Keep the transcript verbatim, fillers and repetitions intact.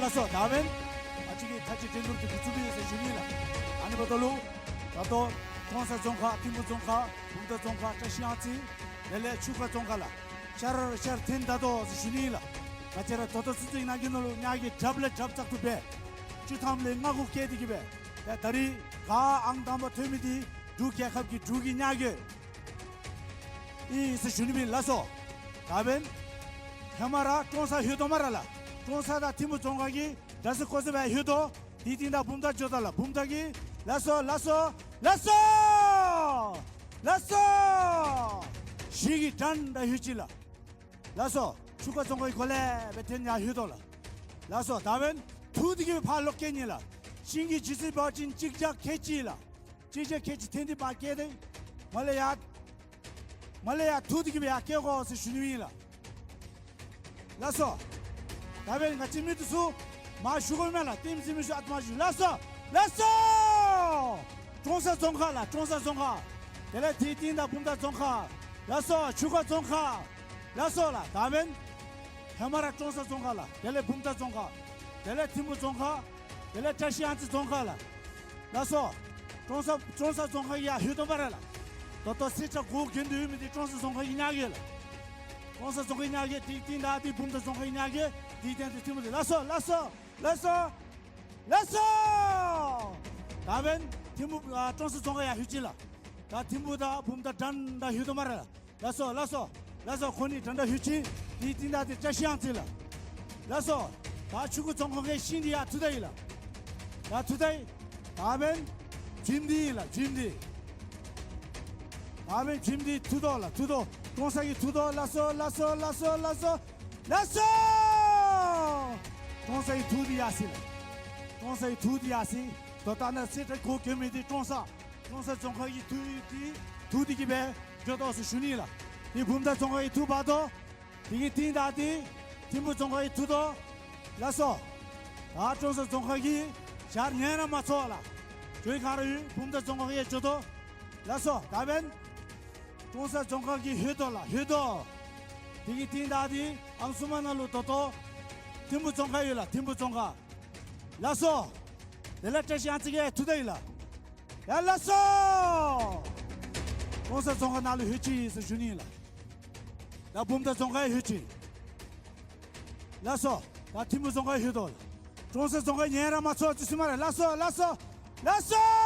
ལགས་སོ། ད་བན་ཨ་ཅིག་གི་ཐ་ཅི་འགྲན་བསྡུར་དུ་གུ་ཚུགས་ཡོད་ཟེར་ཞུ་ཡིན་ལ། ཨ་ནི་བ་ཏོ་ལུ་ད་ཏོ་ཀྲོང་གསར་རྫོང་ཁག་ཐིམ་ཕུ་རྫོང་ཁག་བུམ་ཐང་རྫོང་ཁག་བཀྲ་ཤིས་གཡང་རྩེ་དེ་ལས་ཆུ་ཁ་རྫོང་ཁག་ལ་ཤར་ཤར་ཐེན་ད་ཏོ་ཟེར་ཞུ་ཡིན་ལ། ང་བཅས་ར་ད་ཏོ་ཚུན་ཚོད་ནང་གི་ནང་ལུ་ཉག་གི་གྲབས་ལས་གྲབས་ཙག་ཏུ་བས་བཅུ་ཐམ་ལས་ལྔ་དགུ་སྐད་དེ་གི་བས་ད་ད་རིས་ག་ཨང་དང་པ་ཐོན་མི་དེ་འབྲུག་རྒྱལ་ཁབ་ཀྱི་འབྲུག་གི་ཉག་གི་ཨིན་ཟེར་ཞུ་ནི་མིན་ལགས་སོ། ད་བན་ཧེ་མ་ར་ཀྲོང་གསར་ལྷོད་དོ་མ་ར་ལ། ཀྲོང་གསར་དང་ཐིམ་ཕུ་རྫོང་ཁག་གི་དགྲ་ས་ཀོ་ས་བས་ལྷོད་དོ། དེ་སྟེང་དང་བུམ་ཐང་འཇོག་ད་ལ་བུམ་ཐང་གི་ལགས་སོ་ལགས་སོ་ལགས་སོ་ལགས་སོ། ཞིག་གི་དྲན་དྲ་ལྷོད་ཅི་ལ། ལགས་སོ། ཆུ་ཁ་རྫོང་ཁག་གི་གོ་ལས་བས་ཐེན་ཡ་ལྷོད་དོ་ལ། ལགས་སོ། ད་བན་ཐུག་དེ་གི་བས་ཕ་ལོག་སྐད་ཉིན་ལ། ཤིང་གི་ཇི་སི་བ་ཅིན་ཅིག་ཇག་ཁེ་ཅི་ལ། ཅི་ཅི་ཁེ་ཅི་ཐེན་ཏི་པ་སྐད་དེ། མ་ལེ་ཡ། མ་ལེ་ཡ་ཐུག་དེ་གི་བས་ཡ་སྐད་གོ་ཟེར་ཞུ་ནི་ཡིན་ལ། ལགས་སོ། ད་བས་ང་ཅི་མི་དུ་སུ། མ་ཞུ་གོ་མེད་ལ་ཏིམ་ཙི་མི་ཞུ་ཨ་ཏི་མ་ཞུ་ལགས་སོ། ལགས་སོ། ཀྲོང་གསར་རྫོང་ཁག་ལ་ཀྲོང་གསར་རྫོང་ཁག་དེ་ལས་དེ་སྟེང་དང་བུམ་ཐང་རྫོང་ཁག་ལགས་སོ། ཆུ་ཁ་རྫོང་ཁག་ལགས་སོ་ལ་ད་བན། ཧེ་མ་ར་ཀྲོང་གསར་རྫོང་ཁག་ལ་དེ་ལས་བུམ་ཐང་རྫོང་ཁག་དེ་ལས་ཐིམ་ཕུ་རྫོང་ཁག་དེ་ལས་བཀྲ་ཤིས་གཡང་རྩེ་རྫོང་ཁག་ལ། ལགས་སོ། ཀྲོང་གསར་ཀྲོང་གསར་རྫོང་ཁག་ཡ་ལྷོད་དོ་མ་ར་ལ། ད་ཏོ་སི་ཁྲ་གོ་གེན་དུ་ཡོད་མི་དེ་ཀྲོང་གསར་རྫོང་ཁག་གི་ཉག་གི་ལ། ཀྲོང་གསར་རྫོང་ཁག་གི་ཉག་གི་དེ་སྟེང་དང་དེ་བུམ་ཐང་རྫོང་ཁག་གི་ཉག་གི་དེ་སྟེང་དེ་ཐིམ་ཕུ་དེ་ལགས་སོ་ལགས་སོ་ལགས་སོ་ལགས་སོ། ད་བན་ཐིམ་ཕུ་ཨ་ཀྲོང་གསར་རྫོང་ཁག་ཡ་ལྷོད་ཅི་ལ། ད་ཐིམ་ཕུ་དང་བུམ་ཐང་དྲན་དྲ་ལྷོད་དོ་མ་ར་ལ། ལགས་སོ་ལགས་སོ་ལགས་སོ། ཁོ་ནི་དྲན་དྲ་ལྷོད་ཅི། དེ་སྟེང་དང་དེ་བཀྲ་ཤིས་གཡང་རྩེ་ལ། ལགས་སོ། ད་ཆུ་ཁ་རྫོང་ཁག་གི་ཤིང་དེ་ཡ་ཐུག་ད་ཡིན་ལ། ད་ཐུག་ད་ཡིན། ད་བན་ཇིམ་དེ་ཡིན་ལ་ཇིམ་དེ། ད་བན་ཇིམ་དེ་ཐུག་དོ་ལ་ཐུག་དོ། ཀྲོང་གསར་གི་ཐུག་དོ་ལགས་སོ་ལགས་སོ་ལགས་སོ་ལགས་སོ་ལགས་སོ། ཀྲོང་གསར་གི་ཐུག་དེ་ཡ་སི་ལ། ཀྲོང་གསར་གི་ཐུག་དེ་ཡ་སི། དོ་ད་ན་སི་ཁྲ་གོ་གེན་མི་དེ་ཀྲོང་གསར། ཀྲོང་གསར་རྫོང་ཁག་གི་ཐུག་དེ་ཐུག་དེ་གི་བས་འགྱོ་ཏོག་སུ་ཞུ་ནི་ལ། དེ་བུམ་ཐང་རྫོང་ཁག་གི་ཐུག་བ་དོ། དེ་གི་སྟེང་དང་དེ་ཐིམ་ཕུ་རྫོང་ཁག་གི་ཐུག་དོ། ལགས་སོ། ད་ཀྲོང་གསར་རྫོང་ཁག་གི་ཞར་ཉན་ར་མ་ཚོགས་ལ། ཇོའི་ག་ར་ཡུལ་བུམ་ཐང་རྫོང་ཁག་གི་འགྱོ་དོ། ལགས་སོ་ད་བན། ཀྲོང་གསར་རྫོང་ཁག་གི་ལྷོད་དོ་ལ་ལྷོད་དོ། དེ་གི་སྟེང་དང་དེ་ཨང་སུ་མ་ན་ལུ་དོ་དོ། ཐིམ་ཕུ་རྫོང་ཁག་ཡོད་ལ་ཐིམ་ཕུ་རྫོང་ཁག་ལགས་སོ། དེ་ལ་བཀྲ་ཤིས་གཡང་རྩེ་གི་ཐུག་ད་ཡིན་ལ། ཡ་ལགས་སོ། ཀྲོང་གསར་རྫོང་ཁག་ནང་ལུ་ལྷོད་ཅི་ཟེར་ཞུ་ནི་ཡིན་ལ། ད་བུམ་ཐང་རྫོང་ཁག་ལྷོད་ཅི། ལགས་སོ། ད་ཐིམ་ཕུ་རྫོང་ཁག་ལྷོད་དོ། ཀྲོང་གསར་རྫོང་ཁག་ཉན་ར་མ་ཚོགས་ཅི་སུ་མ་ར་ལགས་སོ་ལགས་སོ་ལགས་སོ།